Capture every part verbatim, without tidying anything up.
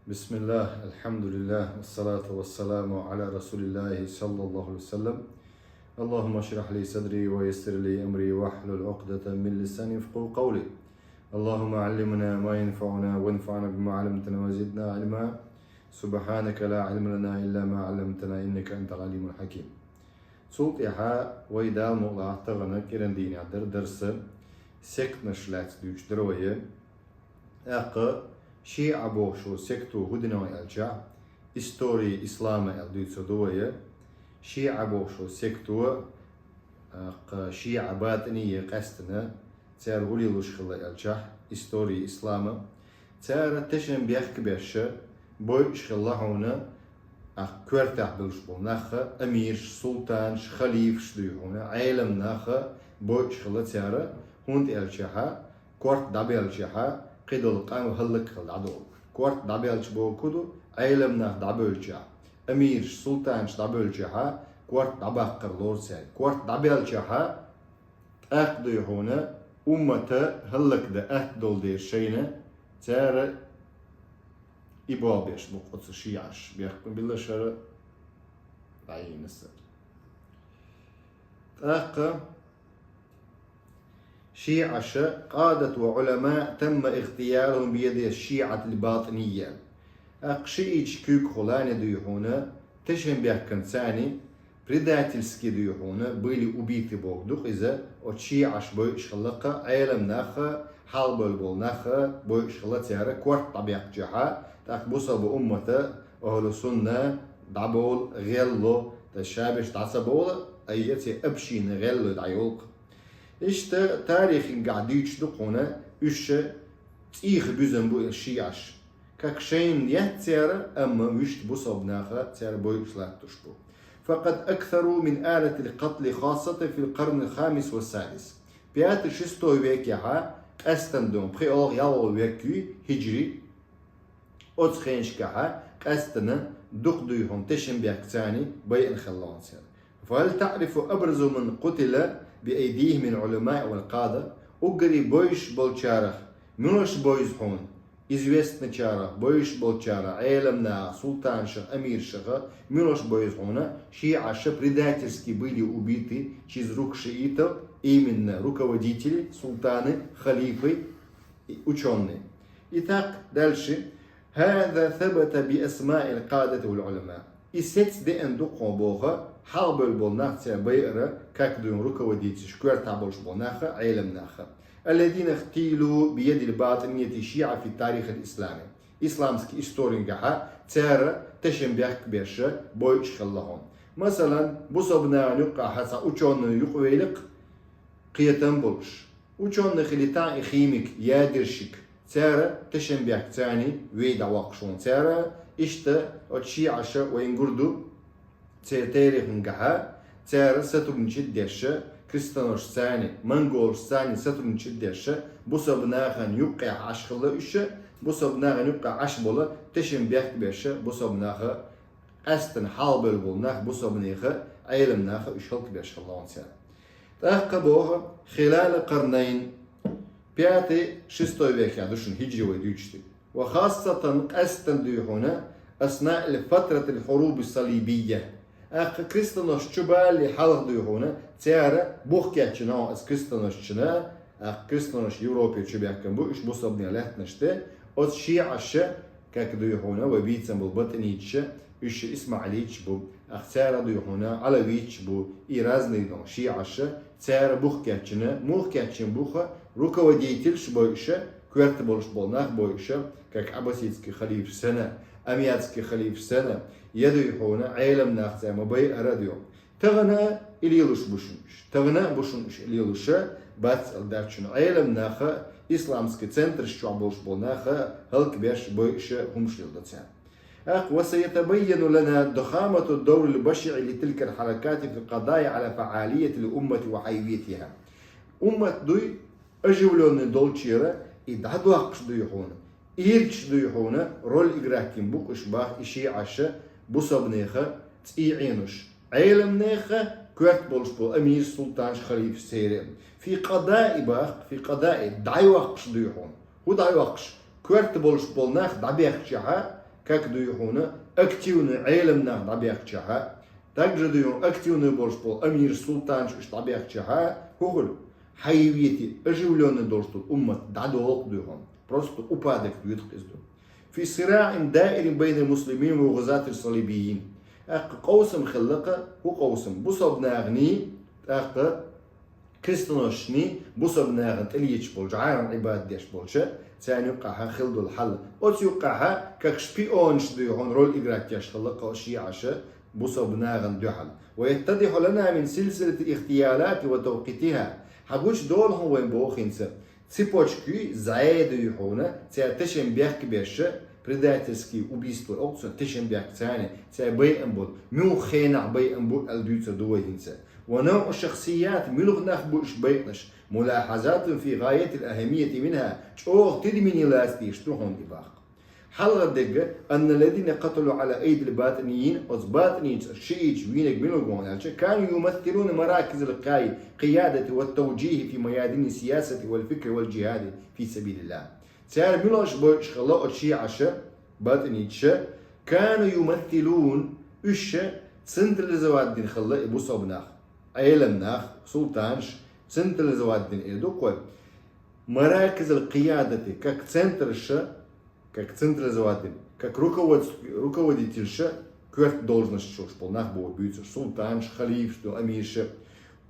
بسم الله، الحمد لله، والصلاة والسلام على رسول الله صلى الله عليه وسلم. اللهم اشرح لي صدري ويسر لي أمري واحلل عقدة من لساني يفقهوا قولي. اللهم علمنا ما ينفعنا وانفعنا بما علمتنا وزدنا علما. سبحانك لا علم لنا إلا ما علمتنا إنك أنت العليم الحكيم. Цул тӀехьа вай Дала мукъ лахь тахана кӀиран дийнахь дар дарс сектанаш лаьцна дуьйцуш дара вай. ТӀаккха шиӀа бохуш секто хӀун дина аьлча, история ислама аьлла дуьйцур ду вай. ШиӀа бохуш секто, тӀаккха шиӀа батӀинийя къаьстина, цара хӀун лелош хилла аьлча, история ислама. Цара тешнабехк беш, бойуш хилла хьуна, тӀаккха коьртехь болуш болу нах, амираш, султанаш, халифаш дуй хьуна, Ӏелам нах бойуш хилла цара, хӀунда аьлча, корта дӀабелча, кхидолу къам хӀаллакьхила дӀадолу. Корта дӀабелча бохург ду, Ӏелам нах дӀабевлча, амираш, султанаш дӀабевлча, корта дӀабаккхар лору цаьрга. Корта дӀабелча, тӀаккха дуй хьуна, уммата хӀаллакдан атта долу дела шайна, цара и болх беш бу оцу шиӀаш, бехк ма билла шара дӀайинаса. ТӀаккха шиӀаша къадат ва Ӏулама тамма игътиялухум биядил шиӀатил батӀинийя. ТӀаккха шиӀачу куьйгахула дуй хьуна, тешнабехкан царна предательски дуй хьуна, были убиты бохург ду-кх иза, оцу шиӀаш бойуш хилла-кх Ӏелам нах, хьалабевлла болу нах бойуш хилла цара, корта дӀабаьккхича, тӀаккха бусалба уммата, ахӀлу сунна, дӀаболу, гӀелло, ткъа шабеш дӀа ца бовла, айя церан община гӀелло дӀайолу-кх. Иштта тарихингахь дуьйцуш ду хьуна, уьш цӀийх буьзна бу и шиӀаш. Как шайна яц цара, амма вуьшта бусалба наха цара бойуш латтош бу. فقد أكثروا من آلة القتل خاصة في القرن الخامس والسادس. Пятый-шестой векехь, къаьстина дуй хьуна, пхоьалгӀа-ялхалгӀа век ю хиджри, оцу хенашкахь къаьстина дукха дуй хьуна тешнабехк царна байина хилла цара. فهل تعرف أبرز من قتل بأيديهم من العلماء والقادة؟ Уггаре бойуш болчарах муьлш бевза хьуна? Известначарах, бойуш болчарах, Ӏелам нахах, султанашах, амирашах муьлш бевза хьуна, шиӀаша предательски были убиты через рук шиитов, именно руководители, султаны, халифы, и учёные. Итак, дальше. هذا ثبت بأسماء القادة والعلماء. И сецна деана ду-кх хьуна боху, хьалабевлла болу нах цара байара, как дуй хьуна, руководителаш, коьртехь болуш болу нах, Ӏелам нах. الذين اغتيلوا بيد الباطنية الشيعة في التاريخ الإسلامي. Исламский исторингахь цара тешнабехк беш бойуш хилла хьуна. Масалан, бусалба нахана юккъехь цхьа учёный юкъавелла-кх, кхетам болуш. Учёный хили тӀаккха и химик, ядерщик, цара тешнабехк царна вай дӀавоккхуш хьуна. Цара иштта оцу шиӀаша вайна гур ду, церан тарихингахь, цара сотрудничать деш, крестоносцаца, монголашца сотрудничать деш, бусалба нахана юккъехь Ӏаш хилла уьш, бусалба нахана юккъехь Ӏаш болу тешнабехк беш, бусалба нах, къаьстина хьалабевлла болу нах, бусалба нах, Ӏелам нах уьш хӀаллакбеш хилла хьуна цара. ТӀаккха боху, خلال القرنين, пятый, шестой векехь ду шуна хиджри вай дуьйцуш дерг. وخاصة, къаьстина дуй хьуна, أثناء فترة الحروب الصليبية. ТӀаккха крестоносца чубалале хьалха дуй хьуна, цара бух кечйина оцу крестоносцашна, тӀаккха крестоносцы Европе чу баьхкина бу, уьш бусалба нехан лаьттанаш ду, оцу шиӀаша, как дуй хьуна, вай бийцина болу батӀиниташа, уьш исмаӀилиташ бу, тӀаккха цара дуй хьуна, Ӏалавиташ бу, и разные дон шиӀаша, цара бух кечйина, муха кечйина бух, руководителаш бойуш, коьрта болуш болу нах бойуш, как аббасидский халифа санна, омейядский халифа санна, я дуй хьуна, Ӏелам нах цара ма байара дуй. Тахана и лелош бу шуна уьш. Тахана а бу шуна уьш и лелош, бац аьлла дац шуна. Ӏелам нах, исламский центраш чохь болуш болу нах хӀаллакбеш, бойуш хӀумаш леладо цара. ТӀаккха, وسيتبين لنا ضخامة الدور البشع لتلك الحركات في القضاء على فعالية الأمة وحيويتها. Уммат дуй, оживлённый долчера, и дӀадоккхуш дуй хьуна, ирчаш дуй хьуна, роль играть йина бу-кх уьш боху и шиӀаша, бусалба нехан цӀий Ӏенош, Ӏелам нехан, коьрта болуш болу амираш, султанаш, халифаш церан. في القضاء боху, في القضاء, дӀайоккхуш дуй хьуна. ХӀун дӀайоккхуш? Коьрта болуш болу нах дӀабехкача, как дуй хьуна, активный Ӏелам нах дӀабехчахьа, также дуй хьуна активный болуш болу амираш, султанаш уьш дӀабехчахьа, хӀу хуьлу, хьайвийти оживлённый долуш долу уммат дӀадолу дуй хьуна. Просто упадок дуьйцу иза ду. في صراع دائر بين المسلمين وغزاة الصليبيين. ТӀаккха къовсам хилла-кха, хӀу къовсам, бусалба наханий, тӀаккха кристоношний бусалба нахана тӀелеташ болчу, жӀаран Ӏибадат деш болчу, царна юккъахьа хилла долу хьал. Оцу юккъахьа, как шпионаш дуй хьуна, роль играть деш хилла-кха шиӀаша бусалба нахана дуьхьал. ويتضح لنا من سلسلة الاغتيالات وتوقيتها. Хьан гучу долу хьуна вайн боху хӀинца. Цепочки зӀе дуй хьуна, цара тешам бехк беш, предательский убийство, окцу тешам бехк царна, цара байъам болу, муьлха хенахь байъам бу аьлла дуьйцур ду вай хӀинца. ونوع الشخصيات, муьлха нах бу уьш байъанаш, ملاحظات في غاية الأهمية منها, чӀогӀа тидамийн лаца дийш ду хьуна и баккха. Хьалхарниг ду, أن الذين قتلوا على أيدي الباطنيين, оцу батӀинийца, шиӀийца вийнарг мила ву аьлча, كانوا يمثلون مراكز القيادة والتوجيه في ميادين السياسة والفكر والجهاد في سبيل الله. Цара муьлш бойуш хилла оцу шиӀаша, батӀинийца, كانوا يمثلون, уьш централизовать дина хилла и бусалба нах, Ӏелам нах, султанаш централизовать дина эр ду-кх вай. مراكز القيادة, как центраша, как централизовать дина, как руководств-, руководительша, коьрта должносташ йолуш болу нах боху буьйцурш, султанаш, халифаш ду, амирша.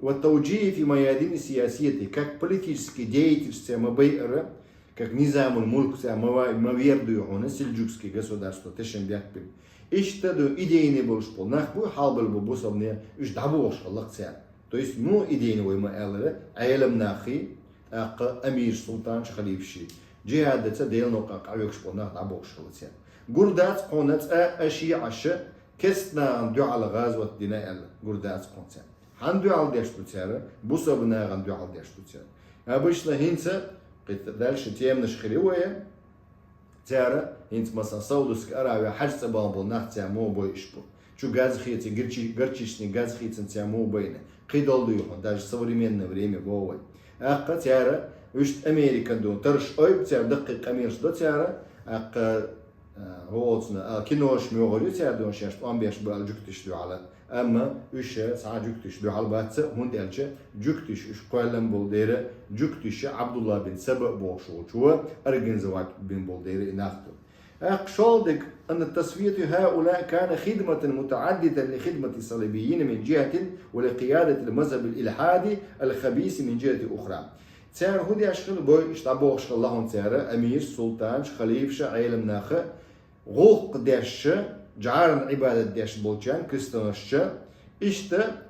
والتوجيه في ميادين السياسية, как политический деятельш цара ма байъара, как низамул мулк цара ма ва-, ма вер дуй хьуна, сельджукский государство тешам бехк бина. Иштта ду идейный болуш болу нах бу, хьалбала бу бусалбане, уьш дӀабохуш хилла-кха цара. То есть, ну, идейный вай ма-аллара, Ӏелам нахий, тӀаккха амирш, султанаш, халифаший. Джихадаца Делан новкъа къахьоьгуш болу нах дӀабохуш хилла цара. Гур дац-кха хьуна цкъа а шиӀаша керста нахана дуьхьал гӀазот дина аьлла, гур дац-кха хьуна цара. Хьан дуьхьал деш ду цара? Бусалба нахана дуьхьал деш ду цара. Обычно хӀинца, кхин дальше теманаш хир ю вайн, цара, хӀинца, масала, Саудовская Аравия, хьаьж цӀа бахна болу нах цара муха бойуш бу. Чу газ хийца, гирчи-, горчичный газ хийцина цара муха байна. Кхидолу дуй хьуна, даже современное время боху вай. ТӀаккха цара, уьш Американ ду, тарш ойбу цара, даккхий къамелаш до цара, тӀаккха, а, хӀоцна, а, кинош муьгӀар ю цара ду, шаьш тӀом беш бу аьлла жуьгтиш дуьхьала. Амма уьш цхьа жуьгтиш дуьхьал бац, хӀунда аьлча жуьгтиш уьш кхоьллина болу дера, жуьгтиша Абдулла бин Саба бохуш волчо организовать бина болу дера и нах ду. ТӀаккха шолгӀадерг, أن تصفية هؤلاء كان خدمة متعددة لخدمة الصليبيين من جهة ولقيادة المذهب الإلحادي الخبيث من جهة أخرى. Цара хӀун деш хилла, бойуш дӀабохуш хилла хьуна цара, амирш, султанаш, халифаша, Ӏелам наха, гӀуллакх деш, жӀаран Ӏибадат деш болчарна, кристонашча, иштта,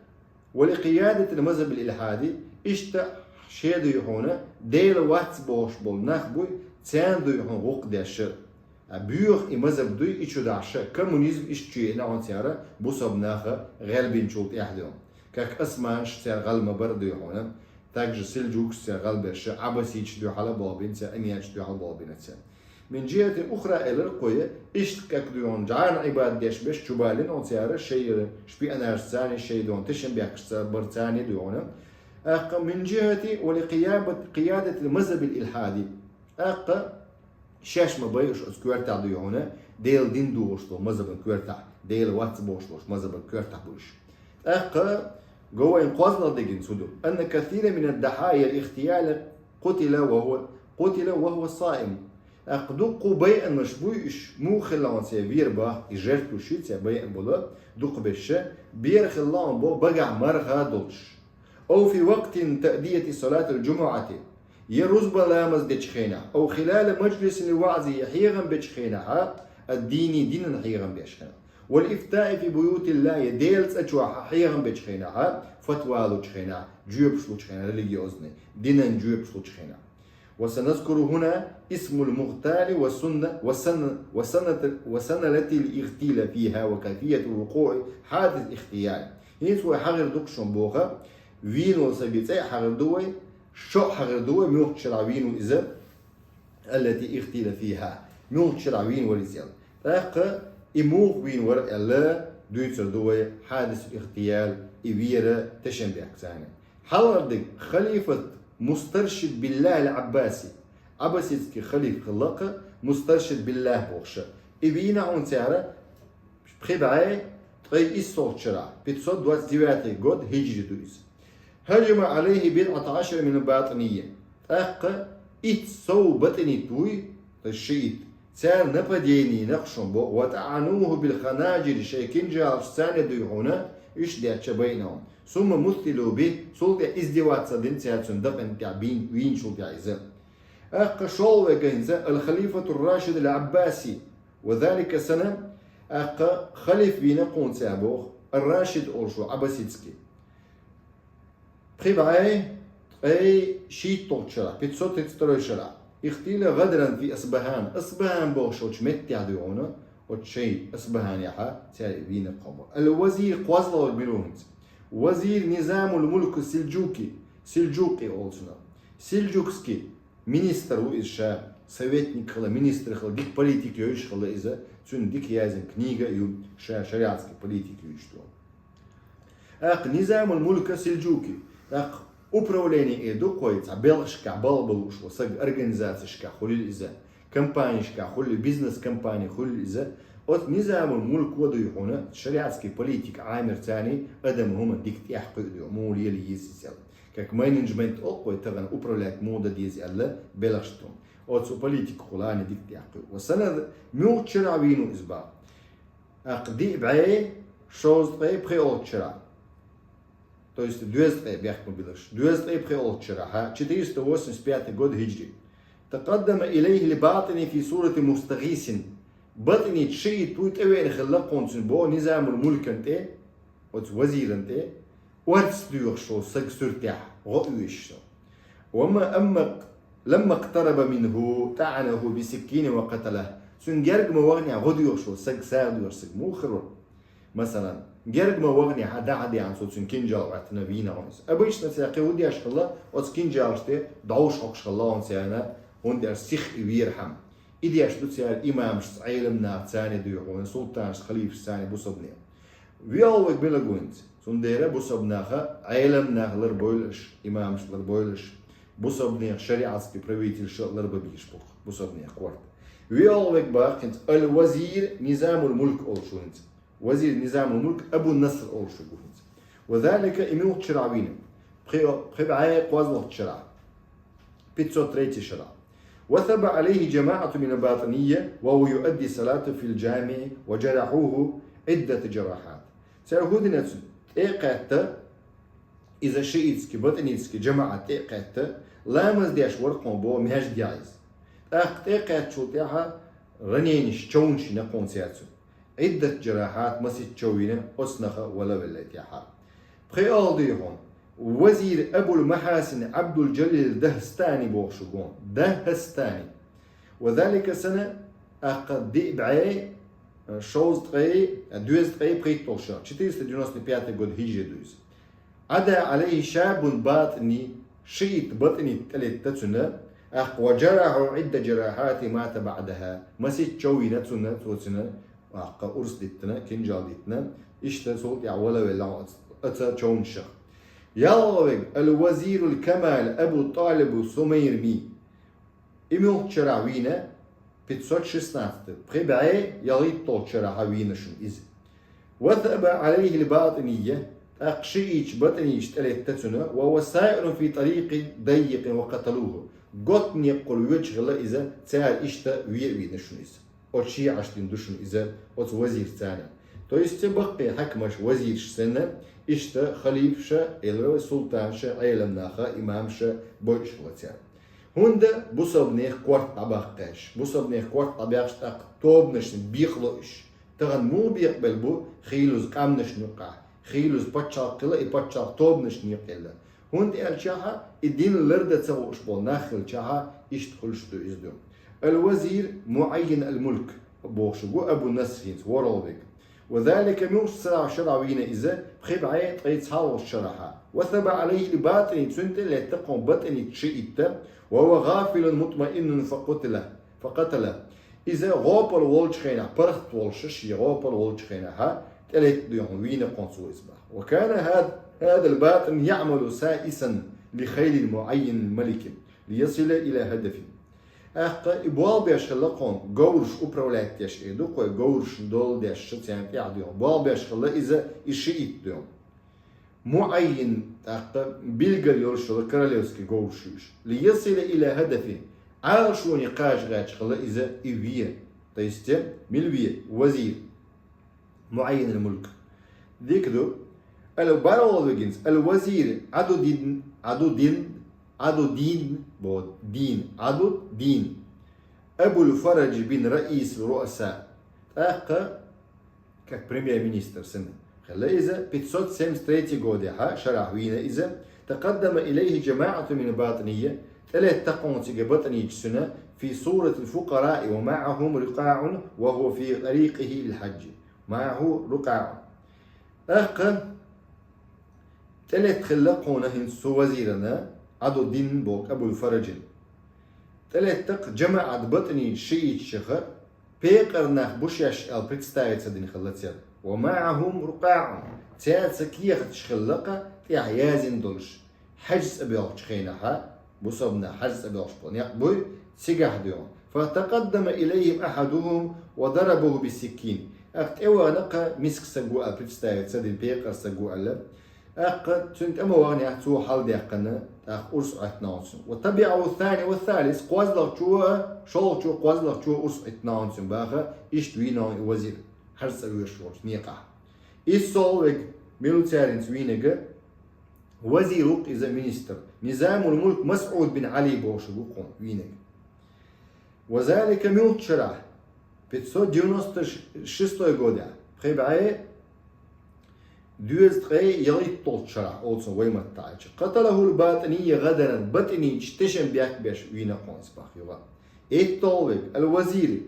ولقيادة المذهب الإلحادي, иштта шен дуй хьуна, Дела вац бохуш болу нах буй, царна дуй хьуна гӀуллакх деш. А боьха и мазхаб дуй, и чу дахьаш, коммунизм иштта чу еана хьуна цара, бусалба наха гӀелбинчул тӀаьхьа дуй хьуна. Как османаш цара гӀала ма бара дуй хьуна, также сельджукаш цара гӀала берш, Ӏабаситаш дуьхьала болбина цара, амияташ дуьхьала болбина цара. من جهة أخرى, элира кхуья, иштта как дуй хьуна, жӀаран Ӏибадат деш берш чубалийна хьуна цара, шайра шпионажца, шайн дуй хьуна тешам бехкашца, барца дуй хьуна. ТӀаккха من جهة ولقيادة، قيادة المذهب الإلحادي. ТӀаккха шаьш ма байъа уьш оцу коьртахь дуй хьуна, Делан дин дохуш долу мазхабан коьртахь, Дела вац бохуш долуш мазхабан коьртахь бу уьш. ТӀаккха го вайн кхозлагӀа дегина цу ду. أن كثيرا من الضحايا الاغتيال قتل وهو، قتل وهو صائم. ТӀаккха дуккха байъанаш буй уьш, муха хилла хьуна церан вер боху, и жертваш ю церан байъан болу, дукхахберш, бер хилла хьуна боху багахь марха долуш. أو في وقت تأدية صلاة الجمعة. Я рузбан ламаз дечу хенахь, أو خلال مجلس الوعظ, я хьехам бечу хенахь, الديني, динан хьехам беш хенахь. والإفتاء في بيوت الله, я Делан цӀа чохь хьехам бечу хенахь, фатва лучу хенахь, жоьпаш лучу хенахь, религиозный, динан жоьпаш лучу хенахь. وسنذكر هنا اسم المغتال والسنة، والسنة، والسنة، والسنة التي اغتيل فيها وكيفية وقوع حادث الاغتيال. ХӀинца вай хьахир ду-кх шуна боху, вийна волу сага цӀе а хьахир ду вай, шо а хьахир ду вай, муьлхачу шарахь вийна ву иза, التي اغتيل فيها, муьлхачу шарахь вийна вара иза аьлла. ТӀаккха и муха вийна вара аьлла, дуьйцур ду вай хьадис иктиял, и вера тешам бехк царна. Хьалхарниг халифат Мустаршид Биллахь ал-Ӏаббаси, Ӏаббаситский халиф хилла-кха, Мустаршид Биллахь бохуш, И вийна хьуна цара пхи бӀе ткъе иссалгӀачу шарахь, пятьсот двадцать девятый год хӀиджри ду иза. هجم عليه بضعة عشر من الباطنية. ТӀаккха итт сов батӀинит вуй, шиит, цара нападение йина шуна боху, وطعنوه بالخناجر, шайн кинжалашца дуй хьуна, уьш дечча байна хьуна. ثم مثلوا به, цул тӀаьхьа издеваться дина цара цуьнан дакъана тӀехь бийна, вийначул тӀаьхьа иза. ТӀаккха шолгӀа вега хӀинца الخليفة الراشد العباسي, وذلك سنة, тӀаккха халиф вийна кхунца боху, ар-Рашид олуш ву, Аббасидский. Пхи бӀе ткъе шийтталгӀачу шарахь, пятьсот тридцать второй шарахь. اختيل غدرا في أصبهان. Асбахан бохуш йолчу меттехь дуй хьуна, оцу шайн Асбаханехь цара вийна кхо боху. الوزير кхозлагӀа мила ву хӀинца. وزير نظام الملك السلجوقي, Силджукъи олу цунах. Силджукский министр ву иза ша, советник хилла, министр хилла, дика политика йовзуш хилла иза, цуьнан дика яздина книга а ю, ша шариатский политика йовзуш ду. ТӀаккха نظام الملك السلجوقي, тӀаккха управление эр ду кхо, цхьа белхашкахь балхабала лууш волу саг, организацешкахь хуьлийла иза, компанешкахь хуьлийла, бизнес-компани хуьлийла иза, оцу نظام الملك-о дуй хьуна шариатский политика Ӏамир цара, адам хӀума дика тӀехь кхуьу дуй, муха лела еза иза аьлла. Как менеджмент олу кхо, тахана управлять муха дан деза аьлла, белхаш ду. Оцу политика хуьлийла дика тӀехь кхуьу. Ва санна муьлхачу шарахь вийна ву иза боху. ТӀаккха диъ бӀе шовзткъе пхоьалгӀачу шарахь. То есть доьзткъе бехк ма билаш. Доьзткъе пхоьалгӀачу шарахь, четыреста восемьдесят пятый год хӀиджри. تقدم إليه الباطني في صورة مستغيث. БатӀинит шиит вуй, тӀевеана хилла кхунна цуьнан боху نظام الملك-ана тӀе, оцу вазирана тӀе, орца доьхуш волу саг суьртехь, гӀо оьшуш со. وما أما لما اقترب منه طعنه بالسكين وقتله. Цуьнан герга ма ваханехь гӀо доьхуш волу саг, сагӀа доьхуш саг муха хир вара? Масалан, герга ма ваханехь, дӀа-хьа деана цо цуьнан кинжал Ӏоьттина, вийна хьуна иза. Обычно цара кхин хӀун деш хилла, оцу кинжалаш тӀе дӀовш хьокхуш хилла хьуна царна, хӀунда аьлча сиха и верхьама. И деш ду цара имамашца, Ӏеламнаха царна дуй хьуна, султанашца, халифашца царна, бусалбанех. ВиолгӀа вега мила ву хӀинца? Цундела бусалбанах, Ӏеламнах ларбойла аша, имамаш ларбойла аша, бусалбанех шариатский правительш ларбан безаш бу-кх бусалбанех корта. ВиолгӀа вега боху хӀинца الوزير نظام الملك олуш ву хӀинца. Вазир نظام الملك Абу Наср олуш ву хӀинца. وذلك, и муьлхачу шарахь вийна? Пхи-, пхи бӀе кхозлагӀчу шарахь. Пятьсот третий шарахь. وثب عليه جماعة من الباطنية وهو يؤدي الصلاة في الجامع وجرحوه عدة جراحات. Цара хӀун дина цунна? ТӀе а кхетта, иза шиитский, батӀинитский жамаӀат тӀе а кхетта, ламаз деш вара кхунна боху маьждигехь иза. ТӀаккха тӀе а кхеттачул тӀаьхьа ранениш, човнаш йина кхунна цара цуьнан. عدة جراحات, масийтта чов йина, оцу наха вала велла тӀаьхьара. ПхоьалгӀа дуй хьуна? Вазир Абул-Махьасин Ӏабдул-Жалил Дагьстани бохуш ву кхунна. Дагьстани. وذلك سنة, тӀаккха диъ бӀе шовзткъе, доьзткъе пхийтталгӀа шо, четыреста девяносто пятый год хӀиджри ду иза. عدا عليه شاب باطني, шиит батӀинит тӀелетта цуьнан, тӀаккха وجرحه عدة جراحات مات بعدها, масийтта чов йина цунна, цо цуьнан, тӀаккха урс диттина, кинжал диттина, иштта цул тӀаьхьа вала велла оц-, оцу човнашах. ЯлгӀа вега, الوزير الكمال أبو طالب السميرمي. И муьлхачу шарахь вийна? Пятьсот шестнадцатый, пхи бӀе ялхитталгӀачу шарахь вийна шуна иза. وثب عليه الباطنية, тӀаккха шииташ батӀиниташ тӀелетта цуьнан, وهو سائر في طريق ضيق وقتلوه. Готта некъахула воьдуш хилла иза, цара иштта ве а вийна шуна иза. Оцу шиӀаш дина ду шуна иза, оцу вазирца царна. То есть цу баккхий хьаькамаш, вазираш санна, иштта халифаша, элира вай султанаша, Ӏеламнаха, имамаша бойуш хилла цара. ХӀунда бусалбанех корта дӀабаккхеш? Бусалбанех корта дӀабаьккхича тӀаккха тобанашна бекъало уьш. Тахана муха бекъабелла бу хийлаза къаьмнашна юккъехь, хийлаза пачхьалкх хилла, и пачхьалкх тобанашна юккъе елла? ХӀунда аьлчахьа, и дин лардан ца хууш болу нах хилчахьа, иштта хуьлуш ду иза ду. Ал-Вазир Муаййин ал-Мулк бохуш ву Абу Наср хӀинца, ворхӀалгӀа вега. Ва залика муьлхачу шарахь вийна иза, пхи бӀе ткъе цхьалгӀачу шарахьа. Ва саба Ӏалайхи ал-БатӀини, цунна тӀе летта кхо батӀинитта шиитта, ва хува гӀафилун мутмаиннун фа къутила, фа къатала. Иза гӀопал волчу хенахь, паргӀат волуш, шен гӀопал волчу хенахьа, тӀе летта дуьйхьа вийна кхо цо иза боху. Ва кана хӀад-, хӀадал батӀин яӀмалу саисан ли хайлин муаййинин маликин, ли ясила ила хӀадафин. ТӀаккха и болх беш хилла кхуна, говраш управлять деш, э, ду кхуй, говраш дола деш, шу царна тӀехь дуьйхьа. Болх беш хилла иза, и шиит дуьйхьа. МуӀаййин, тӀаккха билгал йолуш хилла королевский говраш ю уьш. Ли ясила иля хадафи, Ӏалашоне кхача гӀерташ хилла иза и ве. То есть, э, мила ве, вазир. МуӀаййин аль-мулк. Дика ду. Ал баргӀал вегинца, аль-вазир Ӏадудин, Ӏадудин, Ӏадудин, бо, дин, Ӏадудин. Абуль-Фарадж бин Раис руаса. ТӀаккха, как премьер-министр санна. Хилла иза пятьсот семьдесят третий годехьа, шарахь вийна иза. تقدم إليه جماعة من الباطنية, тӀелетта кхунна цига батӀинийча цуьнан, في صورة الفقراء ومعهم رقاع وهو في طريقه إلى الحج. معه رقاع. ТӀаккха тӀелетта хилла кхуна хӀинца цу вазирана, Ӏадудин боху Абуль-Фараджин. ТӀелетта-кх жамаӀат батӀинийча шииташха, пекъар нах бу шаьш аьлла представиться дина хилла церан. ومعهم رقاع. Цаьрца кехаташ хилла-кх тӀехь яздина долуш. Хьаьж цӀа боьлхучу хенахьа, бусалба нах хьаьж цӀа боьлхуш болу некъ буй, цигахь дуьйхьа. فتقدم إليهم أحدهم وضربه بالسكين. ТӀаккха тӀевахана-кх миска стаг ву аьлла представиться дина, пекъар стаг ву аьлла. ТӀаккха цуьнан тӀе ма ваханехь, цо хьалдаьккхина, тӀаккха урс Ӏоьттина цунна. وتبعه الثاني والثالث, кхозлагӀчо а, шолгӀачо, кхозлагӀчо а урс Ӏоьттина цунна баха, иштта вийна и вазир, хьаьж цӀа воьлхуш волчу некъахь. ИссолгӀа верг, мила ву цаьрца вийнарг, вазир ву-кх иза, министр. Низамуль-мулк МасӀуд бин Ӏали бохуш ву кхуна вийнарг. وذلك, муьлхачу шарахь, пятьсот девяносто шестой годехь, пхи бӀе дезткъе ялхитталгӀачу шарахь, оцу вай маттахь аьлча. قتله الباطنية غدرا, батӀинийча тешнабехк беш вийна кхуна иза баха юха. ИтталгӀа верг, аль-вазир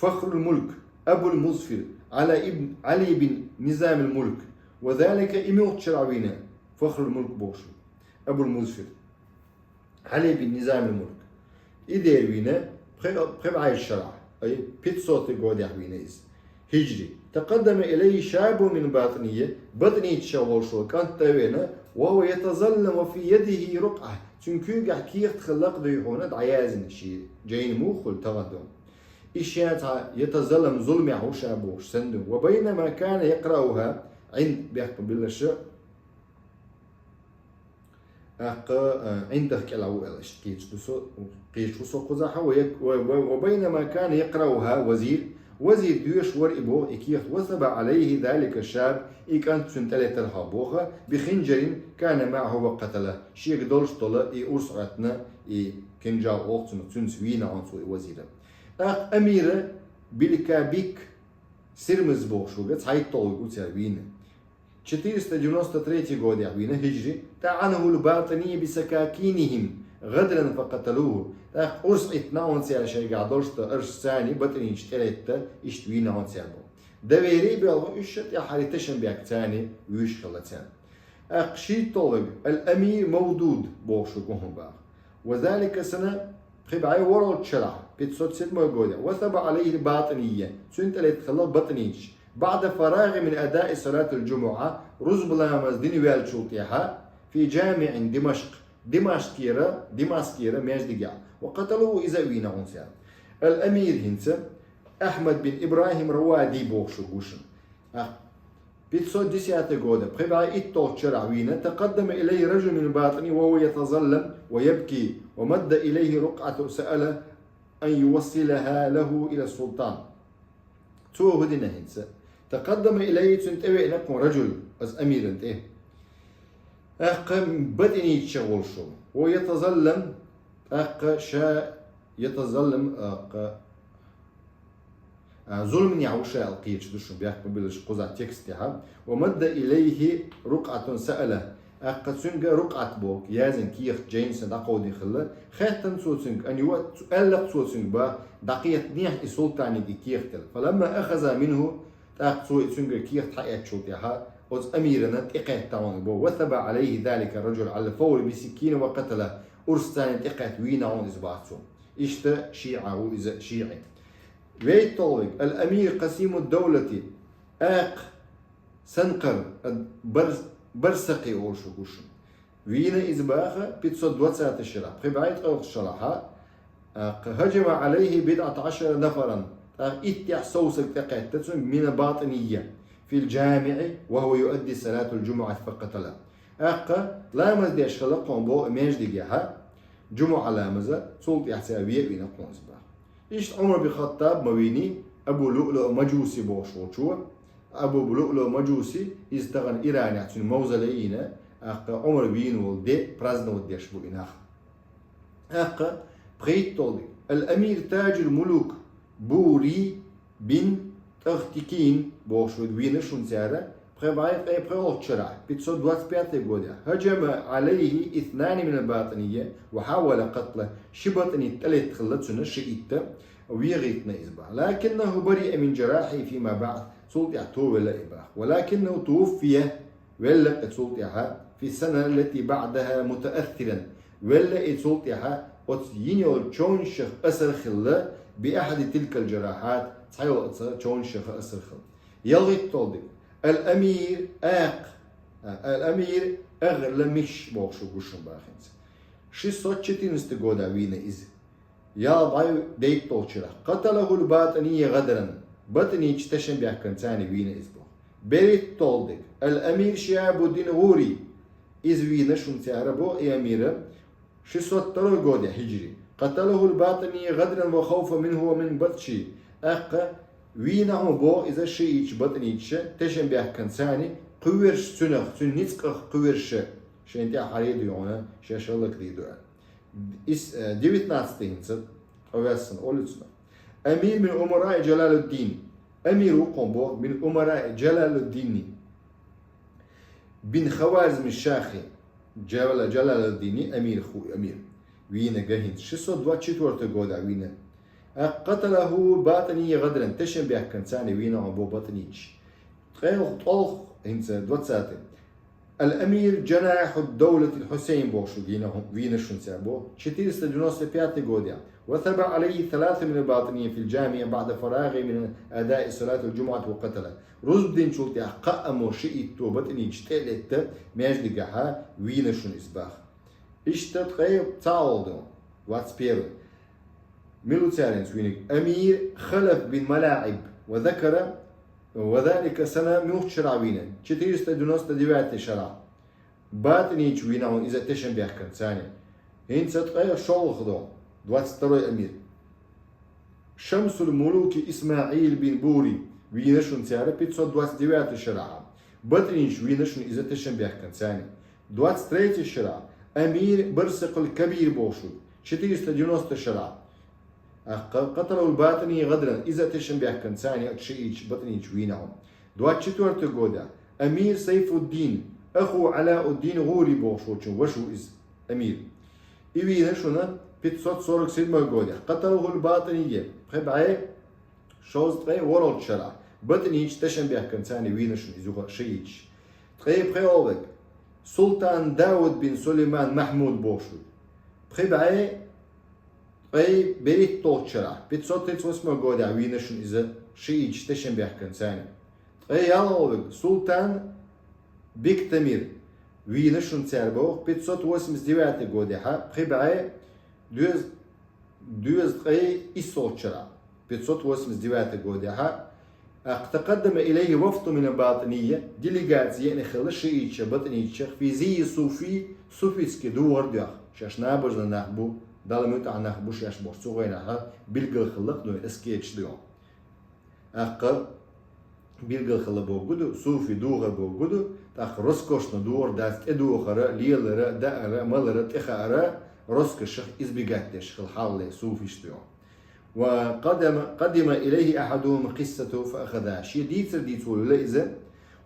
Фахруль-мулк Абуль-Музфир Ӏали ибн, Ӏали бин Низамиль-мулк. وذلك, и муьлхачу шарахь вийна, Фахруль-мулк бохуш ву, Абуль-Музфир Ӏали бин Низамиль-мулк. И дера вийна пхи-, пхи бӀе шарахь, ай, пятьсотый годехь вийна иза. Хиджри. تقدم إليه شاب من الباطنية, батӀинийчех волуш волу кӀант тӀе а веана, وهو يتظلم وفي يده رقعة. Цуьнан куьйгахь кехат хилла-кх дуьйхьа дӀаяздина, шен жайна муха хуьлу тахана ду. И ша цхьа يتظلم, зуламехь ву ша бохуш санна ду. وبينما كان يقرأها عند, бехк ма-биллара, тӀаккха, а, Ӏиндах кӀелахь ву аьлла, иштта кхеташ ду со, кхеташ ву со кхузахь, ва як-, ва, ва, وبينما كان يقرأها الوزير, вазир доьшуш вара и боху и кехат, وثب عليه ذلك الشاب, и кӀант цуьнан тӀелетархьама боху, بخنجر كان معه وقتله, шега долуш долу и урс Ӏоьттина, и кинжал олу цунах, цуьнца вийна хьуна цо и вазира. ТӀаккха амира Билкабик Сирмиз бохуш ву, цхьайтталгӀа верг ву церан вийна. Четыреста девяносто третий годехь вийна хиджри, طعنه الباطنية بسكاكينهم غدرا فقتلوه. ТӀаккха урс Ӏиттина хьуна цара шайгахь долуш долу урс царна батӀинийча тӀелетта, иштта вийна хьуна цара боху. Доверие боьлху уьш, тӀаьххьара тешнабехк царна вуьйш хилла царна. ТӀаккха шийтталгӀа верг, аль-амир Мавдуд бохуш ву кхуна баха. وذلك سنة, пхи бӀе ворхӀалгӀачу шарахь, пятьсот седьмой годехь, وثب عليه الباطنية, цуьнан тӀелетта хилла батӀинийча, بعد فراغه من أداء صلاة الجمعة, рузба ламаз дина ваьллачул тӀаьхьа, في جامع دمشق, Димашкера, Димашкера маьждигехь, وقتلوه, иза а вийна хьуна цара. Аль-амир хӀинца Ахьмад бин Ибрахим Равади бохуш ву шуна. Ахь, пятьсот десятый года, пхи бӀе итталгӀачу шарахь вийна, تقدم إليه رجل من الباطنية وهو يتظلم ويبكي ومد إليه رقعة سأله أن يوصلها له إلى السلطان. Цо хӀун дина хӀинца? تقدم إليه, цуьнан тӀе веана кхуна رجل, оцу амиран тӀе. ТӀаккха батӀинийчех волуш ву. وهو يتظلم, тӀаккха ша يتظلم, тӀаккха, а, зуламехь ву ша аьлла кхеташ ду шуна, бехк ма-биллара, кхузахь текстехь. ومد إليه رقعة سأله. ТӀаккха цуьнга Рукъат боху, яздина кехат жайна санна дӀакховдийна хилла. Хаьттина цо цуьнга, أن يو-, аьлла-кх цо цуьнга боху, дӀакхетадехьа и султаниг и кехат аьлла. فلما أخذها منه, тӀаккха цо и цуьнгара кехат схьаэцначул тӀаьхьа, оцу амирана тӀекхетта хьуна и боху. وثب عليه ذلك الرجل على الفور بسكين وقتله. Урс царна тӀекхетта вийна хьуна иза боху цо. Иштта шиӀа ву иза, шиӀи. ВейтталгӀа верг, аль-амир Къасимуд-Давлати, акха Санкъар, ад-, Бар-, Барсакъи олуш ву шуна. Вийна иза боху пятьсот двадцатый шарахь, пхи бӀе ткъолгӀачу шарахьа, هجم عليه بضعة عشر نفرا. ТӀаккха иттех сов саг тӀакхаьчар цунна من الباطنية في الجامع وهو يؤدي صلاة الجمعة فقتله. ТӀаккха ламаз деш хилла кхуна боху маьждигехь, жумӀа ламаза, цул тӀаьхьа цара вен а вина кхуна из боху. Иштта Ӏумар бин Хаттаб ма вийний, Абу ЛуӀлуӀ Мажуси бохуш волчо. Абу ЛуӀлуӀ Мажуси, иза тахана Иранехь цуьнан мавзолей йина, тӀаккха Ӏумар вийна волу де праздновать деш бу и нах. ТӀаккха пхийтталгӀа. الأمير تاج الملوك بوري بن طغطقين бохуш верг вийна шуна цара, пхи бӀе ткъе пхоьалгӀачу шарахь, пятьсот двадцать пятый годехь, هجم عليه اثنان من الباطنية وحاول قتله, ши батӀинит тӀелетта хилла цуьнан, шиитта, вен гӀиттина иза боху. لكنه برئ من جراحه فيما بعد, цул тӀаьхьа товелла и боху. ولكنه توفي, велла и цул тӀаьхьа, في السنة التي بعدها متأثرا, велла и цул тӀаьхьа оцу йина йолу човнашах асар хилла, بأحد تلك الجراحات, цхьайолу оцу човнашах асар хилла. ЯлхитталгӀа. الأمير آق, а, الأمير أغلمش бохуш верг ву шуна боху хӀинца. Шестьсот четырнадцатый годехь вийна иза. Ялх бӀе дейтталгӀачу шарахь. قتله الباطنية غدرا. БатӀиниташа тешнабехкана царна вийна иза боху. БерхӀитталгӀа. الأمير شهاب الدين غوري. Иза вийна шуна цара боху и амира. Шестьсот второй годехь хӀиджри. قتله الباطنية غدرا وخوفا منه ومن بطشه. ТӀаккха вийна хьуна боху иза шииташа, батӀиниташа тешнабехкана царна, кхоьруш цуьнах, цуьнан ницкъах кхоьруш, шайна тӀехь хьаре а дуй хьуна, шаьш хӀаллакдийр ду аьлла. Ис, э, девятнадцатый хӀинца, къовессина олуьцунах. أمير من أمراء جلال الدين. Амир ву кхуьнан боху, من أمراء جلال الدين بن خوارزم الشاخي. Джала-, Джалалуддини амир ху-, амир. Вийна ган хӀинца. Шестьсот двадцать четвёртый годехь вийна. قتله الباطنية غدرا, тешнабехкана царна вийна хьуна боху батӀиниташа. ТӀелх-, тӀолх хӀинца, двадцатый. الأمير جناح الدولة الحسين бохуш вийна хьу-, вийна шуна цара боху. Четыреста девяносто пятый годехь. وثب عليه ثلاثة من الباطنية في الجامع بعد فراغه من أداء صلاة الجمعة وقتله. Рузба динчул тӀаьхьа кхаа мо шиитто, батӀиниташа тӀе а летта, маьждигехь вийна шуна иза боху. Иштта ткъе цхьалгӀа ду, двадцать первый. Мила ву церан вийнарг? أمير خلف بن ملاعب. وذكر وذلك سنة, муьлхачу шарахь вийна? Четыреста девяносто девятый шарахь. БатӀиниташа вийна хьуна иза тешнабехкана царна. ХӀинца ткъе шолгӀа ду, двадцать второй амир. شمس الملوك إسماعيل بن بوري вийна шуна цара пятьсот двадцать девятый шарахь. БатӀиниташа вийна шуна иза тешнабехкана царна. Двадцать третий шарахь. أمير برسق الكبير бохуш ву, четыреста девяностый шарахь. ТӀаккха قتله الباطنية غدرا, иза тешнабехкана царна, оцу шииташа, батӀиниташа вийна хьуна. Двадцать четвёртый годехь. أمير سيف الدين أخو علاء الدين غوري бохуш волчун ваша ву иза, амир. И вийна шуна пятьсот сорок седьмой годехь. قتله الباطنية, пхи бӀе шовзткъе ворхӀалгӀачу шарахь. БатӀиниташа тешнабехкана царна вийна шуна иза юха шииташа. Ткъе пхоьалгӀа верг. Султан Дауд бин Сулейман Махьмуд бохуш ву. Пхи бӀе ткъе берхӀитталгӀачу шарахь, пятьсот тридцать восьмой годехь вийна шуна иза шииташа тешнабехкана царна. Ткъе ялхалгӀа верг. Султан Биктамир вийна шуна цара боху пятьсот восемьдесят девятый годехь, пхи бӀе доьз-, доьзткъе иссалгӀачу шарахь, пятьсот восемьдесят девятый годехь. تقدم إليه وفد من الباطنية, делегаци еана хилла шииташа, батӀиниташа, في زي صوفي, суфистский духар доьхна. Шаьш набожный нах бу, Далла муьтӀахь нах бу шаьш бохуш, цу хенахь билггал хилла-кх, ну, аскеташ ду. ТӀаккха билггал хилла бохург ду, суфи духар бохург ду, тӀаккха роскошный духар дац, тӀедухар, лелар, даар, малар, тӀехаар, роскошах избегать деш хилла хьалхале суфисташ ду. وقدم، قدم إليه أحدهم قصته فأخذها. Шен дийцар дийца волавелла иза.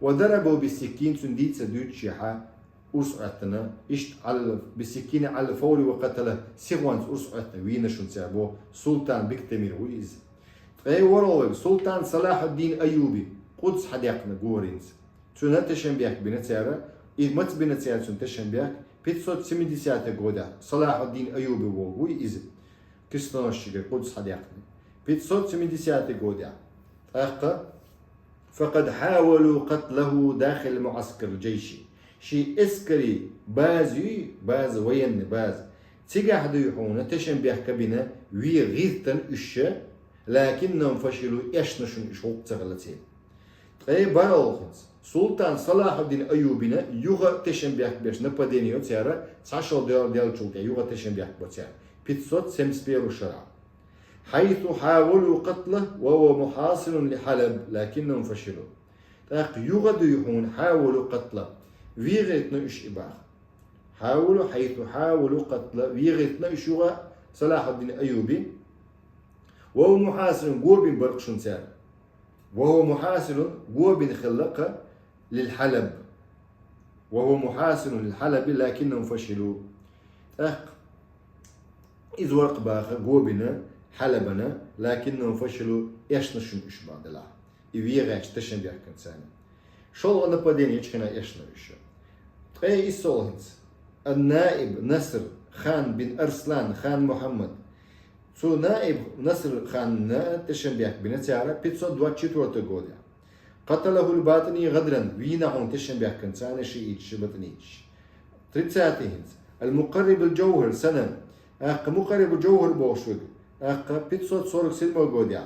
وضربه بالسكين, цуьнан дийцар дуьйцучехь урс Ӏоьттина, иштта على، بالسكين على الفور وقتله, сихонца урс Ӏоьттина вийна шуна цара боху, Султан Биктамир ву иза. Ткъе ворхӀалгӀа верг. Султан Салахьуддин Айюби, Къудс хьадаьккхина гора хӀинца. Цуьнан тешнабехк бина цара, и маца бина цара цуьнан тешнабехк? Пятьсот семидесятый годехь, Салахьуддин Айюби бохург ву иза. Крестоносцигара Къудс хьадаьккхина. Пятьсот семидесятый годехь. ТӀаккха فقد حاولوا قتله داخل المعسكر الجيشي. Шен эскари база юй, база, военный база, Цигахь дуй хьуна тешнабехк бина вен гӀиртан уьш, لكنهم فشلوا, эшна шуна уьш гӀуллакх ца хилла церан. Ткъе бархӀолгӀанца. Султан Салахьуддин Айюбина юха тешнабехк беш, нападение йо цара, цхьа шо дел-, делчул тӀе юха тешнабехк бо цара. Пятьсот семьдесят первый шарахь. حيث حاولوا قتله وهو محاصر لحلب لكنهم فشلوا. ТӀаккха юха дуй хьуна حاولوا قتله. Вен гӀиртина уьш и баха. حاولوا, حيث حاولوا قتله, вен гӀиртина уьш юха Салахьуддин Айюби. وهو محاصر, го бина бар-кх шуна цара. وهو محاصر, го бина хилла-кх, للحلب. وهو محاصر للحلب لكنهم فشلوا. ТӀаккха иза вар-кх баха го бина Хьалабана, لكنهم فشلوا, эшна шуна уьш бах делахь. И вен гӀаьча тешнабехканца царна. ШолгӀа нападение йича хинна эшна уьш. Ткъе иссолгӀанца. النائب نصر خان بن أرسلان خان محمد. Цу наиб Наср ханна тешнабехк бина цара пятьсот двадцать четвёртом году. قتله الباطني غدرا, вийна хьуна тешнабехканца царна шииташ, батӀиниташ. Тридцатый хӀинца. المقرب الجوهر سنة. ТӀаккха Мукъарриб Джовхар бохуш верг. ТӀаккха пятьсот сорок седьмой году.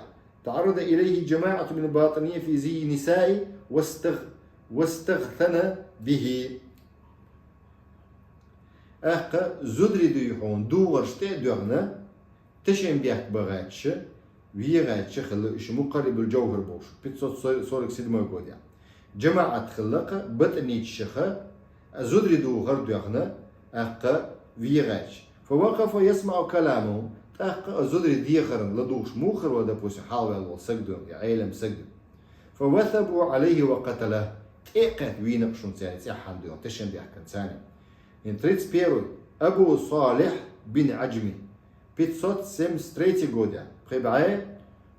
تعرض إليه جماعة من الباطنية في زي النساء واستغ-، واستغثن به. ТӀаккха зударий дуй хьуна духарш тӀе а доьгӀна, тешнабехк бан гӀерташ, вен гӀерташ хилла уьш, Мукъарриб Джовхар бохуш, пятьсот сорок седьмой году. ЖамаӀат хилла-кх, батӀиниташа, зударий духар доьгӀна, тӀаккха вен гӀерташ. فوقف يسمع كلامه, тӀаккха а зударий дехарна ладугӀуш муха хир вара, допустим, хьалаваьлла волу саг ду, я Ӏелам саг ду. فوثبوا عليه وقتلوه, тӀе а кхетта вийна-кх шуна цара цӀеххьана ду, тешнабехканца царна. Ин тридцать первый. أبو صالح بن عجمي. Пятьсот семьдесят третий году. Пхи бӀе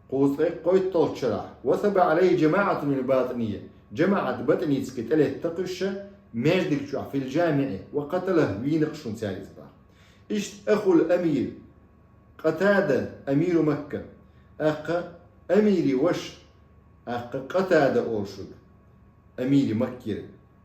кхузткъе кхойтталгӀачу шарахь. وثب عليه جماعة من الباطنية. ЖамаӀат батӀиниташка тӀелетта-кх уьш, маьждиг чохь, في الجامع, وقتلوه, вийна-кх шуна цара иза бах. Иштта أخو الأمير قتادة أمير مكة. ТӀаккха амира ваша, тӀаккха Къатада олуш верг. Амири Маккера.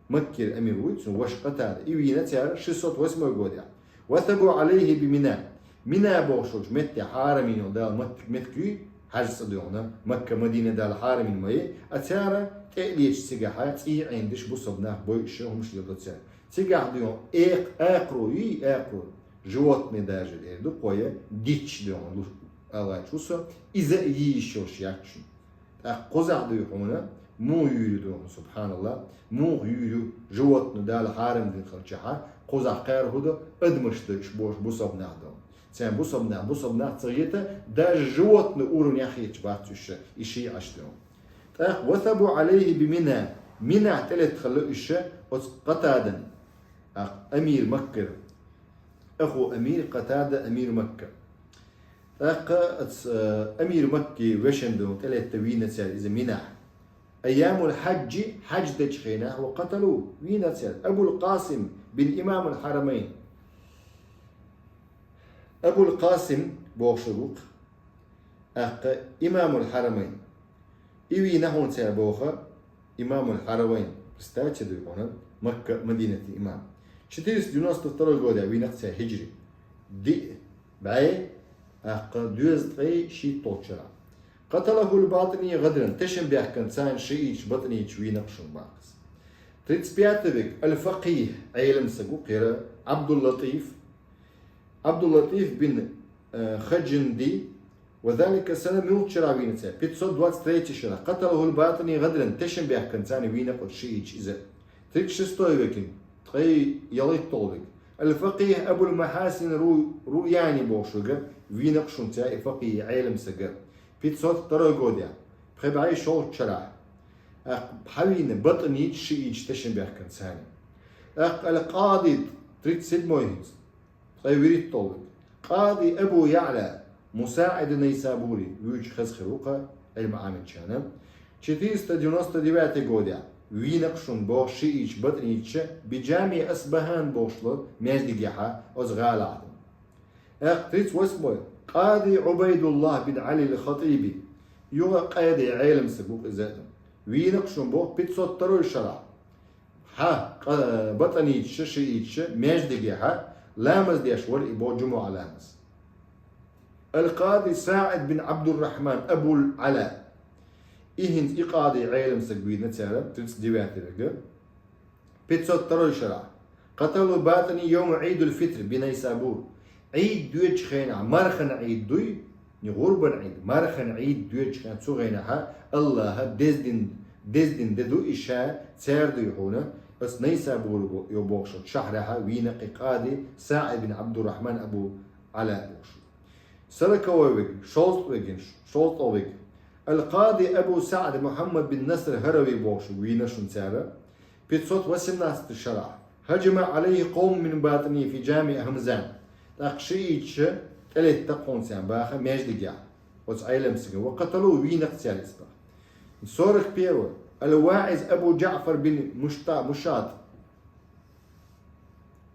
Маккера амир вуй, цуьнан ваша Къатада. И вийна цара шестьсот восьмой году. وثبوا عليه بمنى. Мина бохуш волчу метте хьарамийн йолу Дала мет-, меттиг юй, хьаьжцӀа доьгӀна, Макка, Мадина Дала хьарамийн ма ю, а цара тӀе а леташ цигахь цӀий Ӏийна деш бусалба нах бойуш хӀумаш леладо цара. Цигахь доьгӀна экх-, акхаро юй, акхаро, животное даже эр ду кхо я, дича доьгӀна луш, аьлла гӀерташ ву со, иза а йийш йолуш яц шуна. ТӀаккха кхузахь дуй хьуна, муха юьйр ю ду хьуна, субхьаналлахӀ, муха юьйр ю, животное Дала хьарам дина хилчахьа, кхузахь кхаьра хӀун ду, адамаш дойуш бохуш бусалба нах ду. Царна бусалба нах, бусалба нах ца хета, даже животное уровнехь хеташ бац уьш, и шиӀаш ду. ТӀаккха وثبوا عليه بمنى, Минахь тӀелетта хилла уьш оцу Къатадан, а, амир Маккара. أخو الأمير قتادة أمير مكة. ТӀаккха оцу, э, амир Макки вешан ду тӀелетта вийна цара иза Минахь. أيام الحج, хьаьж дечу хенахь, وقتلوه, вийна цара. أبو القاسم بن إمام الحرمين. Абул Къасим бохуш верг ву-кх, тӀаккха Имамул Хьарамайн. И вийна хьуна цара боху Имамул Хьарамайн. Представьте, дуй хьуна, Макка, Мадинатан имам. Четыреста девяносто второй году вийна-кх цара хиджри. Диъ бӀе, тӀаккха доьзткъе шийтталгӀачу шарахь. قتله الباطنية غدرا, тешнабехканца царна шииташ, батӀиниташ вийна-кх шуна бах иза. Тридцать пятый век, аль-факъихӀ, Ӏелам саг ву-кх хӀара, Ӏабдул-Латиф, Ӏабдул-Латиф бин, э, Хаджинди, وذلك سنة, муьлхачу шарахь вийна цара, пятьсот двадцать третий шарахь, قتله الباطني غدرا, тешнабехканца царна вийна-кх оцу шииташ иза. Тридцать шестой векин, ткъе ялхитталгӀа век. Аль-факъихӀ Абул-Махьасин Ру-, Руяни бохуш верг, вийна-кх шуна цара и факъихӀ, Ӏелам саг. Пятьсот второй году, пхи бӀе шолгӀачу шарахь. ТӀаккха хьан вийна батӀиниташ, шииташ тешнабехканца царна. ТӀаккха аль-Къади, тридцать седьмой хӀинца. Ткъе вуьрхӀитталгӀа век. Къади Абу ЯӀла, МусаӀид ан-Найсабури, вуьйцуш хаза хир ву-кх Ӏилма Ӏамийначарна. Четыреста девяносто девятый году вийна-кх шуна боху шииташ, батӀиниташ, би-ДжамиӀи Асбахьан бохуш долу маьждигехь, оцу гӀалахь ду. ТӀаккха тридцать восьмой, Къади Ӏубайдуллахь бин Ӏали аль-Хатиби, юха къади, Ӏелам саг ву-кх иза а. Вийна-кх шуна боху пятьсот второй шарахь. Хьан, къа-, батӀиниташа, шииташа маьждигехь, ламаз деш вар и бо жумуӀа ламаз. Ал-Къади СаӀид бин Абдуррахман Абул Ала. И хӀинца и къади Ӏелам саг вийна цара, тридцать девятый вега. Пятьсот второй шарахь. Къаталу Батани йома Ӏийдул-Фитр би Найсабур. Ӏийд доьчу хенахь, мархан Ӏийд дуй, не гӀурбан Ӏийд, мархан Ӏийд доьчу хенахь, цу хенахьа Аллаха дездин, дездин де ду и ша, цара дуй хьуна, ас Найсабур бо-, йо бохуш шахьрахьа вийна кхин къади СаӀид бин Абдуррахман Абу Ала бохуш. Сороковой вег, шовзткъа вегин, шовзткъа вег. Ал-Къади Абу СаӀд Мухаммад бин Наср Харави бохуш вийна шун цара. Пятьсот восемнадцатый шарахь. Хаджама Ӏалайхи къовм мин Батани фи жами Хамзан. ТӀаккха шиитча тӀелетта кхунца баха междигехь. Оцу Ӏелам сага. Ва къаталу вийнакх цара иза баха. Сорок первый. Ал-ВаӀиз Абу Джаъфар бин Мушта-, Мушат.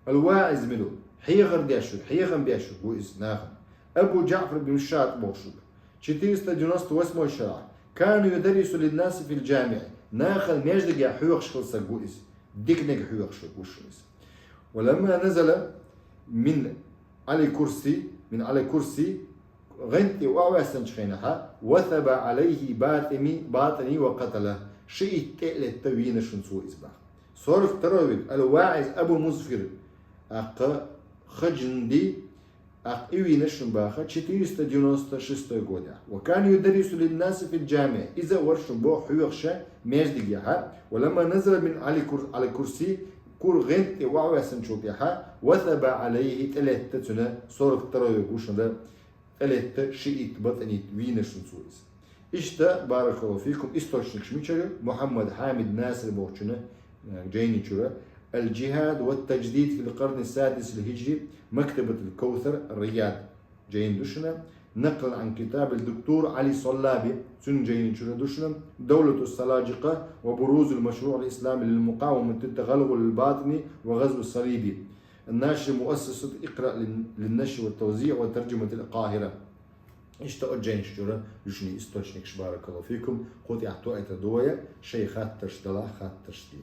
Ал-ВаӀиз мила ву? Хьехар деш ву, хьехам беш ву иза нахана. Абу Джаъфар бин Мушат бохуш ву. Четыреста девяносто восьмой шарахь. Кана юдаррису линнаси фил жамиӀ. Нахана междигехь хьоьхуш хилла саг ву иза. Диканиг хьоьхуш ву шуна иза. Ва ламма назала мин Ӏали курси, мин Ӏали курси, гӀанти охьаваьссанчу хенахьа, васаба Ӏалайхи Батани, Батани ва къатала, шиитта тӀе а летта вийна шун цо иза баха. Сорок второй вег, ал-ВаӀиз Абу Музфир, аккха Хаджинди, аккха и вийна шун баха, четыреста девяносто шестой годехь. Ва кана юдаррису линнаси фил жамиӀ, иза а вара шун боху хьоьхуша междигехьа, ва ламма назала мин Ӏали кур-, Ӏали курси, кур гӀанти охьаваьссанчул тӀаьхьа, васаба Ӏалайхи, тӀе летта цуьнан, сорок второй вег ву шуна, тӀелетта шиитта батанитта вийна шун цо иза. Иштта, баракаллаху фикум, источникаш мичара ю, Мухаммад Хьамид Насир бохучуьнан, э, жайни чура, Ал-Джихад ва Тадждид фил Къарни Садис ал Хиджри, Мактабат ал-Кавсар, Рияд, жайни ду шуна, накълан Ӏан китаб ал-Доктур Ӏали Саллаби, цуьнан жайни чура ду шуна, Давлату Саладжикъа ва Бурузул Машруъ ал-Ислами лил Мукъавамати Тагъалгъул Батани ва ГӀазв Салиби. Нашри муассасат Икъра лин-, линнашри ва тавзиъ ва таржумат ал-Къахира. Иштта оцу жайнаш чура ю шуна источникаш, баракаллаху фикум, кху тӀехь тоьуьйтур ду вай, шайн хаттарш далахь, хаттарш де.